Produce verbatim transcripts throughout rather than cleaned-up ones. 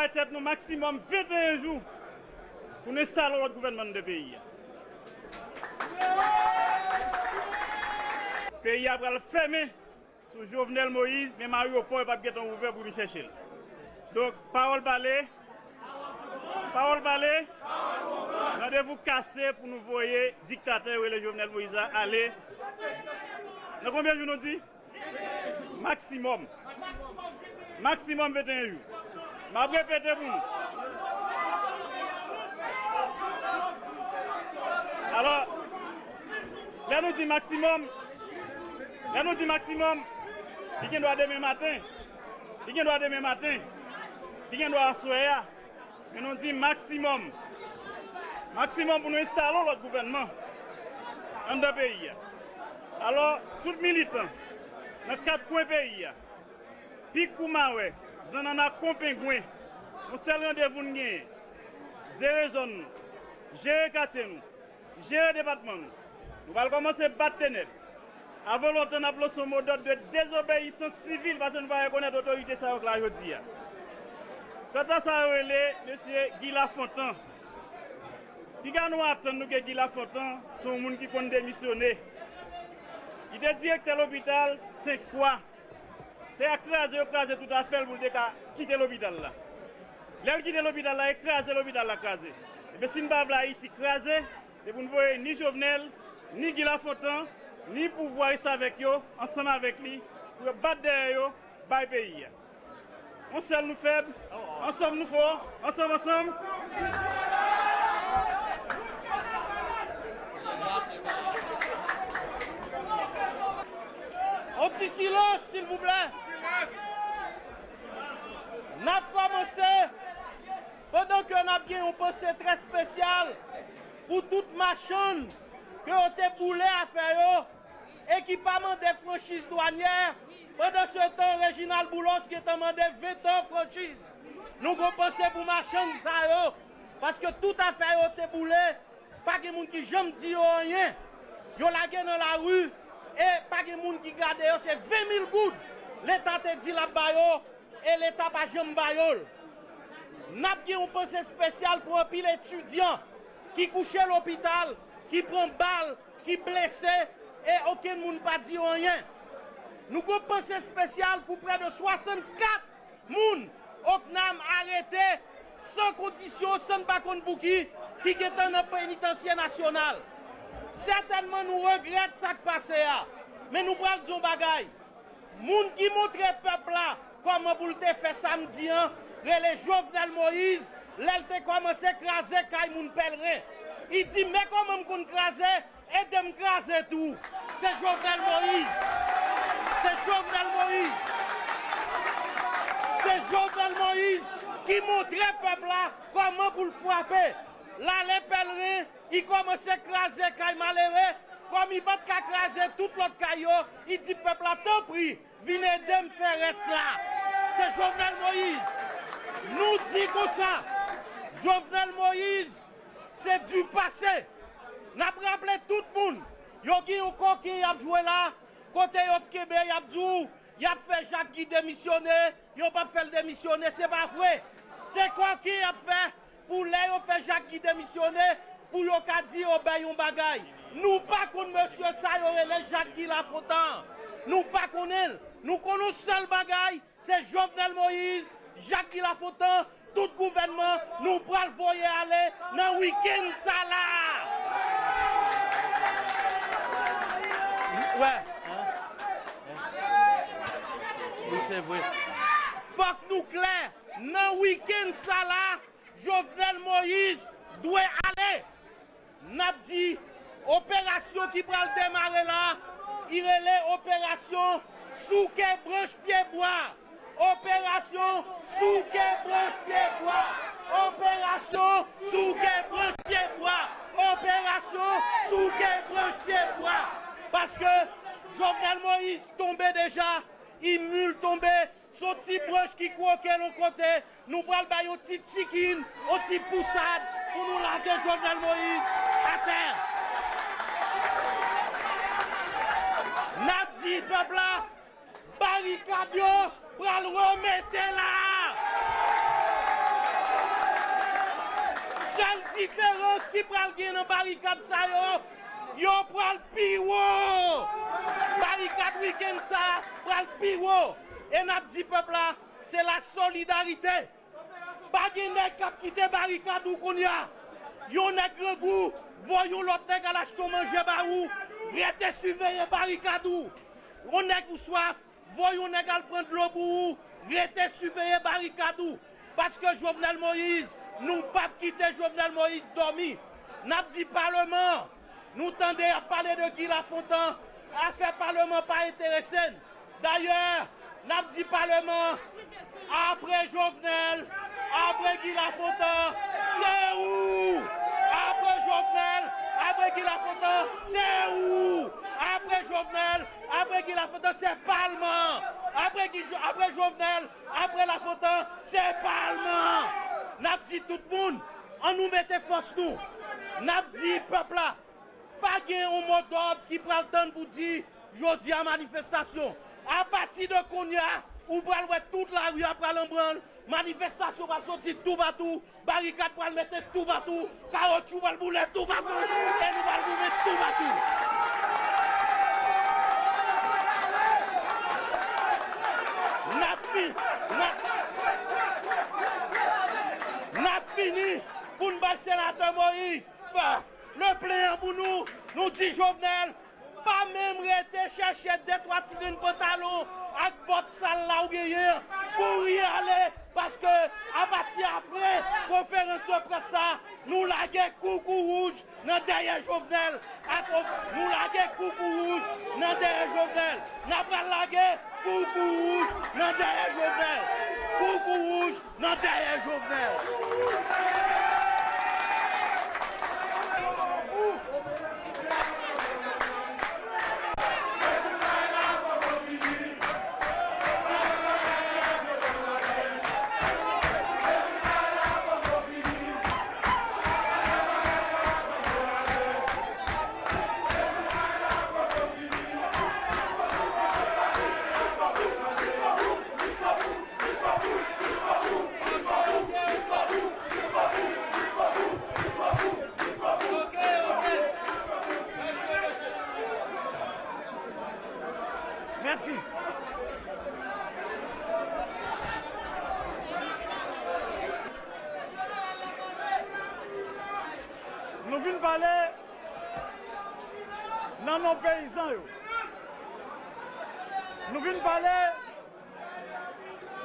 Bay tèt nou maksimòm venteyen jou pou n enstale lòt gouvènman anndan peyi a. Peyi a pral fèmen sou Jovenel Moïse, menm ayewopò yo p ap gentan ouvè pou vin chèche l. Donk, pawòl pale, pawòl pale, randevou kase pou nou voye diktatè yo rele Jovenel Moïse la ale. Nan konbyen jou nou di? Maksimòm. Maksimòm venteyen jou. M ap repete pou nou. Alò, lè nou di maksimòm, lè nou di maksimòm, li gen dwa demen maten. Li gen dwa demen maten. Li gen dwa aswè a. Men nou di maksimòm. Maksimòm pou nou enstale yon lòt gouvènman anndan peyi a. Alò, tout militan nan kat kwen peyi a, pik kou mawè, zannanna kon pengwen, yon sèl randevou n genyen, jere zòn nou, jere katye nou, jere depatman nou. Nou pral kòmanse bat tenèb. Avan lontan, n ap lanse yon modòd de dezobeyisans sivil paske nou pa rekonèt otorite sa yo k la jodi a. Kanta sa yo rele mesye Guy Lafontant, piga nou atann nou ke Guy Lafontant se yon moun ki konn demisyone. Li te direktè lopital Sent Kwa. Se a kraze yo kraze tout afè l pou l te ka kite lopital la. Lè l kite lopital la, e kraze lopital la kraze. Ebyen, si n pa vle Ayiti kraze, se pou n voye ni Jovenel, ni Guy Lafontant, ni pouvwa restavèk yo, ansanm avèk li, pou yo bat dèyè yo, bay peyi a. Yon sèl nou fèb, ansanm nou fò, ansanm, ansanm. On ti silans, silvouplè. N ap kòmanse pandan ke n ap gen yon panse trè espesyal pou tout machann ke yo te boule afè yo e ki pa mande franchiz dwanyè. Pandan se tan, Reginald Boulos gentan mande ven tan franchiz. Nou gon panse pou machann sa yo, paske tout afè yo te boule, pa gen moun ki janm di yo anyen. Yo lage nan lari, e pa gen moun ki gade yo, se ven mil goud Leta te di l ap ba yo, e Leta pa janm ba yo l. N ap gen yon panse espesyal pou anpil etidyan ki kouche lopital, ki pran bal, ki blese, e okenn moun pa di yo anyen. Nou gon panse espesyal pou prè de swasannkat moun OCNAM arete san kondisyon, san n pa konn pouki, ki gentan nan penitansye nasyonal. Sètènman, nou regrèt sa k pase a, men nou pral di yon bagay. Moun ki montre pèp la kòman pou l te fè samdi an, rele Jovenel Moïse, lè l te kòmanse kraze kay moun Pèlren. Li di, men kòman m konn kraze, ede m kraze tou. Se Jovenel Moïse. Se Jovenel Moïse. Se Jovenel Moïse ki montre pèp la kòman pou l frape. L ale Pèlren, li kòmanse kraze kay malere. Kòm li pa t ka kraze tout lòt kay yo, li di pèp la, tanpri, vin ede m fè rès la. Se Jovenel Moïse. Nou di konsa, Jovenel Moïse, se du passé. N ap raple tout moun, yo gen yon koken y ap jwe la, kote yo kenbe, y ap di w, y ap fè Jak Guy demisyone, yo p ap fè l demisyone, se pa vre. Se koken y ap fè pou lè yo fè Jak Guy demisyone, pou yo ka di yo bay yon bagay. Nou pa konn mesye sa yo rele Jak Guy Lafontant. Nou pa konnen l. Nou konn yon sèl bagay, se Jovenel Moïse, Jak Guy Lafontant, tout gouvènman, nou pral voye ale nan wikenn sa la. Wè. Wi, se vre. Fòk nou klè, nan wikenn sa la, Jovenel Moïse dwe ale. N ap di, operasyon ki pral demare la, li rele operasyon souke branch pye bwa. Operasyon souke branch pye bwa. Operasyon souke branch pye bwa. Operasyon souke branch pye bwa. Paske Jovenel Moïse tonbe deja, li mil tonbe, se yon ti branch ki kwoke l yon kote, nou pral bay yon ti chicken, yon ti pousad pou nou lage Jovenel Moïse atè. N ap di pèp la, barikad yo pral remete la. Diferans ki pral gen nan barikad sa yo, yo pral pi wo. Barikad wikenn sa pral pi wo. E n ap di pèp la, se la solidarite. Pa gen nèg k ap kite barikad ou kounye a. Yon nèg grangou voye yon lòt nèg al achte yon manje ba ou, rete siveye barikad ou. Yon nèg ou swaf, voye yon nèg al pran dlo pou ou, rete siveye barikad ou. Paske Jovenel Moïse, nou p ap kite Jovenel Moïse dòmi. N ap di paleman, nou tande y ap pale de Guy Lafontant, afè paleman pa enterese n. Dayè, n ap di paleman, apre Jovenel, apre Guy Lafontant, se ou! Apre Jovenel, apre Guy Lafontant, se ou! Apre Jovenel, apre Guy Lafontant, se palman! Apre Guy, apre Jovenel, apre Lafontant, se palman! N ap di tout moun, an nou mete fòs nou. N ap di pèp la, pa gen yon modòd ki pral tann pou di, jodi a manifestasyon. Apati de kounye a, ou pral wè tout lari a pral an branl, manifestasyon pral soti toupatou, barikad pral mete toupatou, kawotchou pral boule toupatou, e nou pral goumen toupatou. N ap fi-, n ap, n ap fini pou n bay senatè Moïse fè le plen an pou nou, nou di Jovenel, pa menm rete chèche de twa ti grenn pantalon ak bòt sal la ou genyen an. Kouri ale, paske apati apre konferans de près sa, nou lage koukou wouj nan dèyè Jovenel. Ak, nou lage koukou wouj nan dèyè Jovenel. N ap pral lage koukou wouj nan dèyè Jovenel. Koukou wouj nan dèyè Jovenel. Mèsi. Nou vin pale nan non peyizan yo. Nou vin pale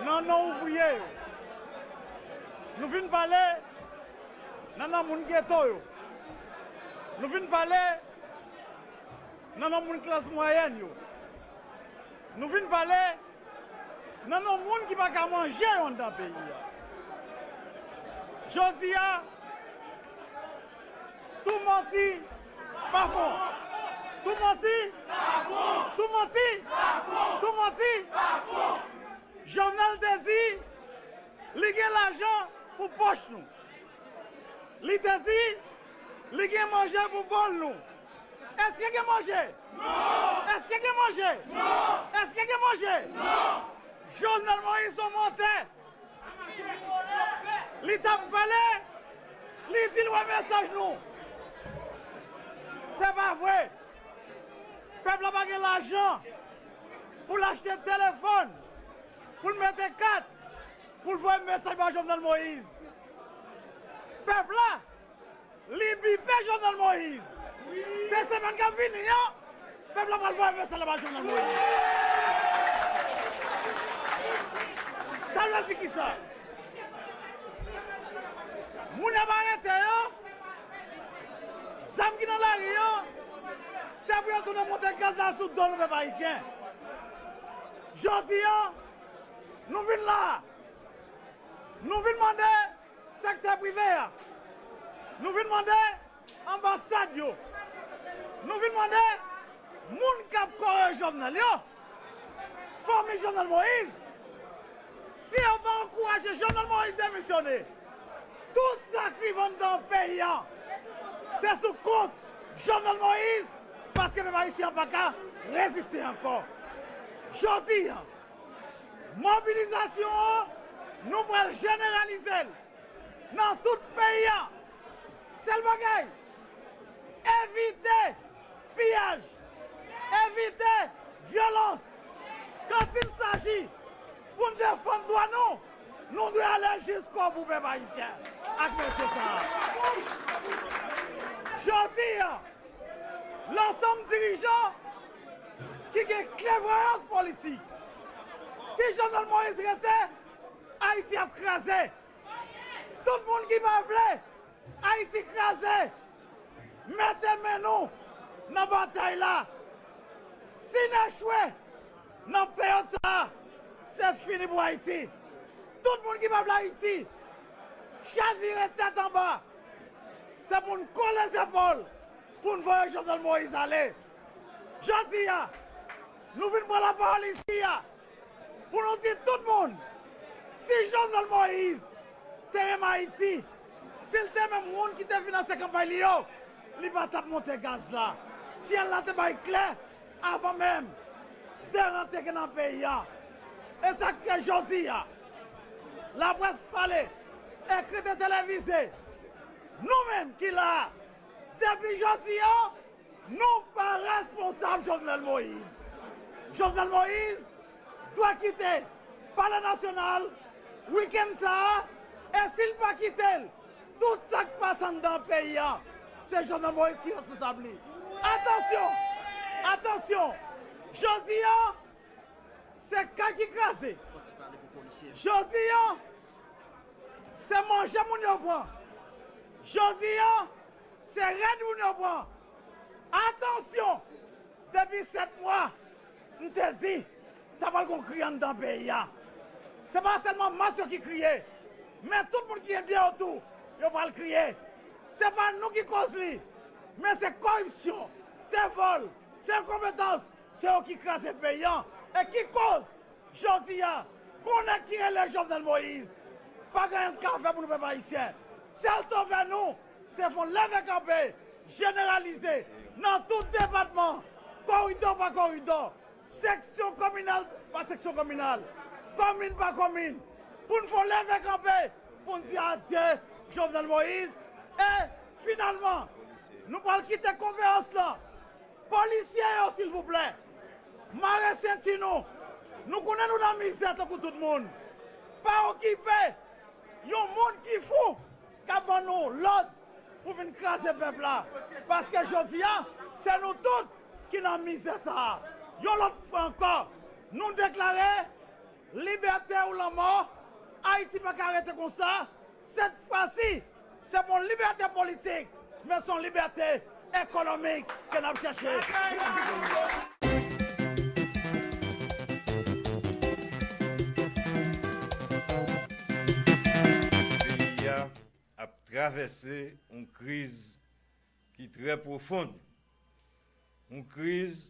nan non ouvriye yo. Nou vin pale nan non moun geto yo. Nou vin pale nan non moun klas mwayèn yo. Nou vin pale nan non moun ki pa ka manje yo anndan peyi a. Jodi a, tou manti pa fon. Tou manti pa fon. Tou manti pa fon. Tou manti pa fon. Jovenel te di li gen lajan pou pòch nou. Li te di li gen manje pou bòl nou. Èske gen manje? Non! Èske gen manje? Non! Èske gen manje? Non! Jovenel Moïse se yon mantè. Li t ap pale, li di l wè mesaj nou. Se pa vre. Pèp la pa gen lajan pou l achte telefòn, pou l mete kat, pou l voye mesaj ba Jovenel Moïse. Pèp la, li bipe Jovenel Moïse. Se semèn k ap vini an, pèp la pral voye mesaj la ba Jovenel Moïse. Sa vle di kisa? Moun y ap arete yo, zam ki nan lari yo, se pou yo tounen monte gaz la sou do nou, pèp ayisyen. Jodi a, nou vin la. Nou vin mande sektè prive a. Nou vin mande anbasad yo. Nou vin mande moun k ap kore Jovenel yo, fanmi Jovenel Moïse, si yo pa ankouraje Jovenel Moïse demisyone, tout sa k rive anndan peyi a, se sou kont Jovenel Moïse, paske pèp ayisyen an pa ka reziste ankò. Jodi a, mobilizasyon an, nou pral jeneralize l nan tout peyi a. Sèl bagay, evite piyaj, evite vyolans. Quand il s'agit pou n defann dwa nou, nou dwe ale jiskobou, pèp ayisyen, ak mesye sa a. Jodi a, lansanm dirijan ki gen klèvwayans politik, si Jovenel Moïse rete, Ayiti ap kraze. Tout moun ki pa vle Ayiti kraze, mete men nou nan batay la. Si n echwe nan peryòd sa a, se fini pou Ayiti. Tout moun ki pa vle Ayiti chavire tèt anba, se pou n kole zepòl pou n voye Jovenel Moïse ale. Jodi a, nou vin pran lapawòl isi a pou nou di tout moun, si Jovenel Moïse te renmen Ayiti, si l te menm moun ki te finanse kanpay li yo, li pa t ap monte gaz la. Syèl la te bay klè avan menm deran te gen nan peyi a. E sa k fè jodi a, laprès pale, ekri, televize, nou menm ki la a, depi jodi a, nou pa responsab Jovenel Moïse. Jovenel Moïse dwe kite Palè Nasyonal wikenn sa a, e si l pa kite l, tout sa k pase anndan peyi a, se Jovenel Moïse ki responsab li. Atansyon! Atansyon! Jodi a, se kay ki kraze. Jodi a, se manje moun yo pran. Jodi a, se rèd moun yo pran. Atansyon! Depi sèt mwa, m te di, ta pral gon kri anndan peyi a. Se pa sèlman mas yo ki kriye, men tout moun ki gen byen otou, yo pral kriye. Se pa nou ki koz li, men se koripsyon, se vòl, se enkonpetans, se yo ki kraze peyi a. E ki koz jodi a, gon nèg ki rele Jovenel Moïse pa gen anyen l ka fè pou nou, pèp ayisyen. Sèl sovè nou, se fè yon leve kanpe jeneralize nan tout depatman, koridò pa koridò, seksyon kominal pa seksyon kominal, komin pa komin, pou n fè yon leve kanpe, pou n di adye Jovenel Moïse. E finalman, nou pral kite konferans lan. Polisye yo, silvouplè, mare senti nou. Nou konnen nou nan mizè tankou tout moun. Pa okipe yon moun ki fou k ap ban nou lòd pou vin kraze pèp la. Paske jodi a, se nou tout ki nan mizè sa a. Yon lòt fwa ankò, nou deklare libète ou lanmò. Ayiti pa ka rete konsa. Sèt fwa si, se pa yon libète politik, men se yon libète ekonomik ke n ap chèche. Peyi a ap travèse yon kriz ki trè pwofon, yon kriz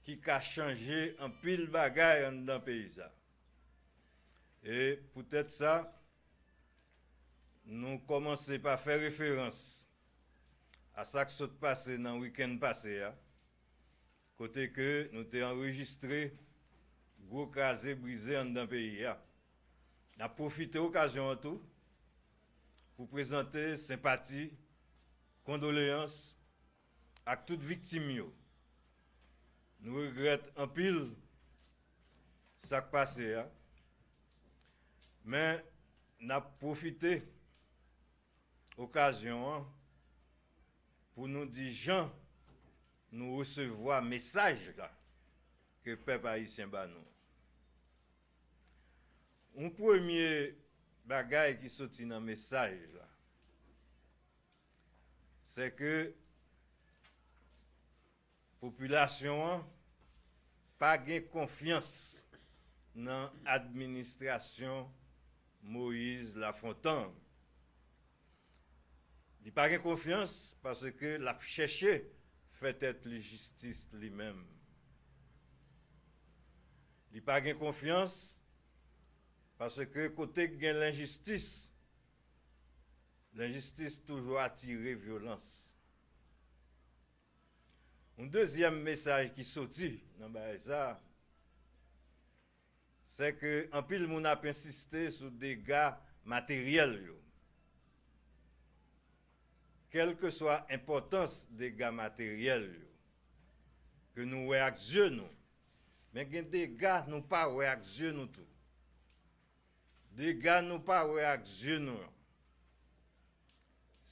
ki ka chanje anpil bagay anndan peyi sa. E poutèt sa, nou kòmanse pa fè referans a sa k sot pase nan wikenn pase a, kote ke nou te anrejistre gwo kraze brize anndan peyi a. N ap pwofite okazyon an tou pou prezante senpati, kondoleyans ak tout viktim yo. Nou regrèt anpil sa k pase a, men n ap pwofite okazyon an pou nou di jan nou resevwa mesaj la ke pèp ayisyen ba nou. Yon premye bagay ki soti nan mesaj la, se ke popilasyon an pa gen konfyans nan administrasyon Moïse Lafontant. Li pa gen konfyans paske l ap chèche fè tèt li jistis li menm. Li pa gen konfyans paske kote k gen lenjistis, lenjistis toujou atire vyolans. Yon dezyèm mesaj ki soti nan bagay sa a, se ke anpil moun ap ensiste sou dega materyèl yo, kèlkeswa enpòtans dega materyèl yo, ke nou wè ak zye nou, men gen dega nou pa wè ak zye nou tou. Dega nou pa wè ak zye nou an,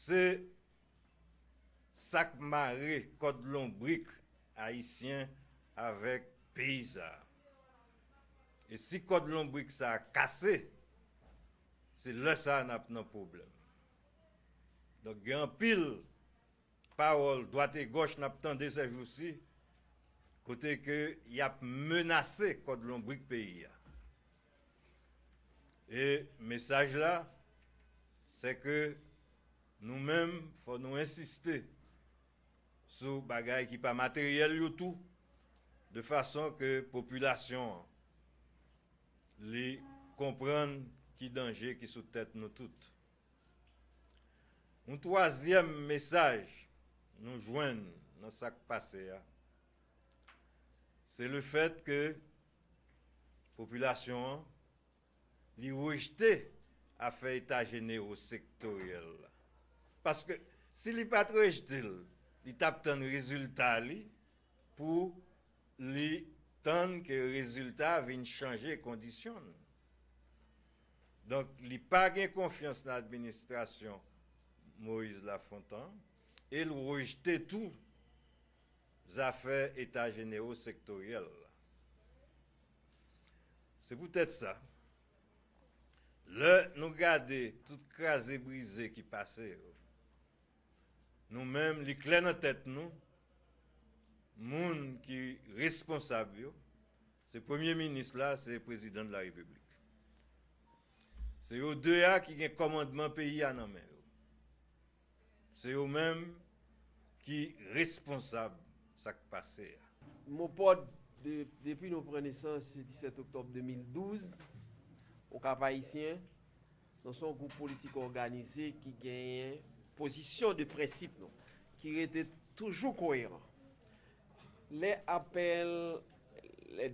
se sa k mare kòd lonbrik ayisyen avèk peyi sa a. E si kòd lonbrik sa a kase, se lè sa a n ap nan pwoblèm. Donk, gen anpil pawòl dwat e gòch n ap tande sèjousi, kote ke y ap menase kòd lonbrik peyi a. E mesaj la, se ke nou menm, fò nou ensiste sou bagay ki pa materyèl yo tou, de fason ke popilasyon an, li konprann ki danje ki sou tèt nou tout. Yon twazyèm mesaj nou jwenn nan sa k pase a, se le fèt ke popilasyon an, li rejte afè eta jenewo sektoryèl la. Paske si li pa t rejte l, li t ap tann rezilta li pou li tann ke rezilta vin chanje kondisyon l. Donk, li pa gen konfyans nan administrasyon Moïse Lafontant e l rejte tou zafè eta jenewo sektoryèl la. Se poutèt sa, lè nou gade tout kraze brize ki pase yo, nou menm, li klè nan tèt nou, moun ki responsab yo, se premye minis la, se prezidan de la repiblik. Se yo de a ki gen kòmandman peyi a nan men yo. Se yo menm ki responsab sa k pase a. Mopòd, de, depi nou pran nesans, se disèt oktòb de mil douz, Okap Ayisyen, nou se yon gwoup politik òganize ki genyen pozisyon de prensip nou, ki rete toujou koyeran. Lè apèl, lè,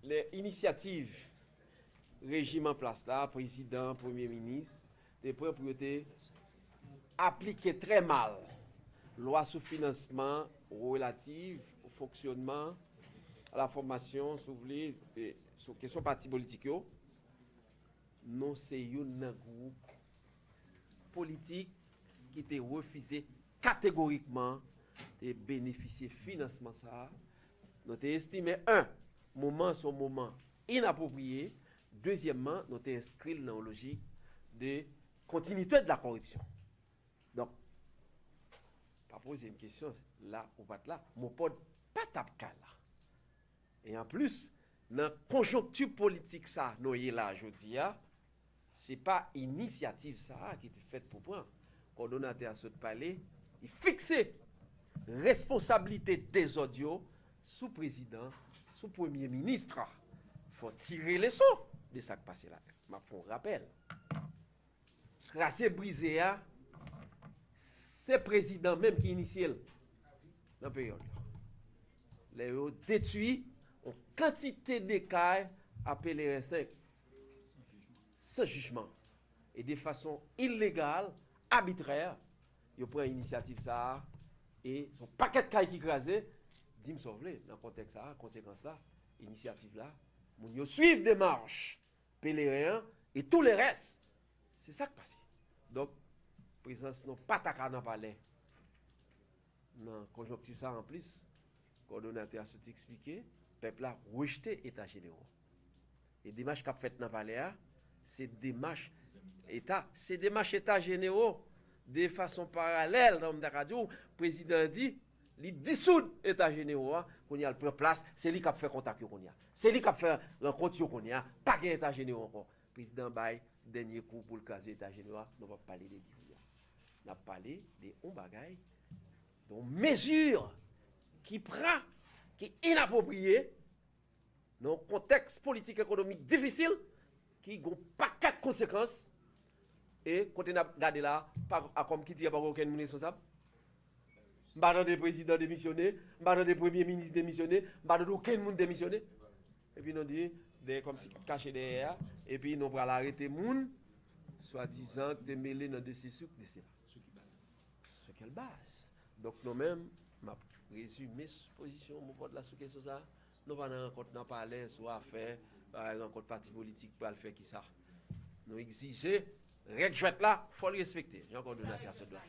lè inisyativ rejim an plas la, prezidan, premye minis, te pran pou yo te aplike trè mal lwa sou finansman relativ o fonksyonman, a la fòmasyon, si w vle, e sou kesyon pati politik yo, nou se youn nan gwoup politik ki te refize kategorikman te benefisye finansman sa a. Nou te estime, en, moman an se yon moman inapwopriye, dezyèmman, nou te enskri l nan yon lojik de continuité de la corruption. Donk, pa poze m kesyon, la ou pa t la, Mopòd pa t ap ka la. E anplis, nan konjonkti politik sa nou ye la jodi a, se pa inisyativ sa a ki te fèt pou pran. Kòdonatè a sot pale, li fikse responsablite dezòd yo sou prezidan, sou premye minis. Fò tire leson de sa k pase la. M ap fè yon rapèl. Kraze brize a, se prezidan menm ki inisye l nan peryòd la. Lè yo detwi yon kantite de kay a Pelerin senk, san jijman, e de fason ilegal, abitrè, yo pran inisyativ sa a, e se yon pakèt kay ki kraze, di m sa w vle, nan kontèks sa a, konsekans la, inisyativ la, moun yo swiv demach Pelerin an, e tou le rès. Se sa k pase. Donk, prezans nou pa ta ka nan palè. Nan konjonkti sa a, anplis, kòdonatè a sot eksplike, pèp la rejte eta jenewo. E demach k ap fèt nan palè a, se demach eta, se demach eta jenewo. De fason paralèl, nan m ta ka di w, prezidan an di, li disoud eta jenewo a, kounye a l pran plas, se li k ap fè kontak yo kounye a. Se li k ap fè rankont yo kounye a, pa gen eta jenewo ankò. Prezidan bay dènye kou pou l kraze eta jenewo a, nou p ap pale de li kounye a. N ap pale de yon bagay, de yon mezi ki pran, ki inapwopriye, nan yon kontèks politik ekonomik difisil, ki gon pakèt konsekans, e kote n ap gade la, pa, a kòm ki di a pa gen okenn moun responsab. M pa tande prezidan demisyone, m pa tande premye minis demisyone, m pa tande okenn moun demisyone. Epi nou di, dèyè kòmsi k ap kache dèyè a, epi nou pral arete moun, swadizan, ki te mele nan de sesi, de sela. Sur quelle base? Donk nou menm, m ap rezime pozisyon Mopod la sou kesyon sa. Nou pa nan rankont nan palè sou afè, rankont pati politik pral fè kisa. Nou egzije règ jwèt la, fò l respekte. Jan Kòdonate a sot la.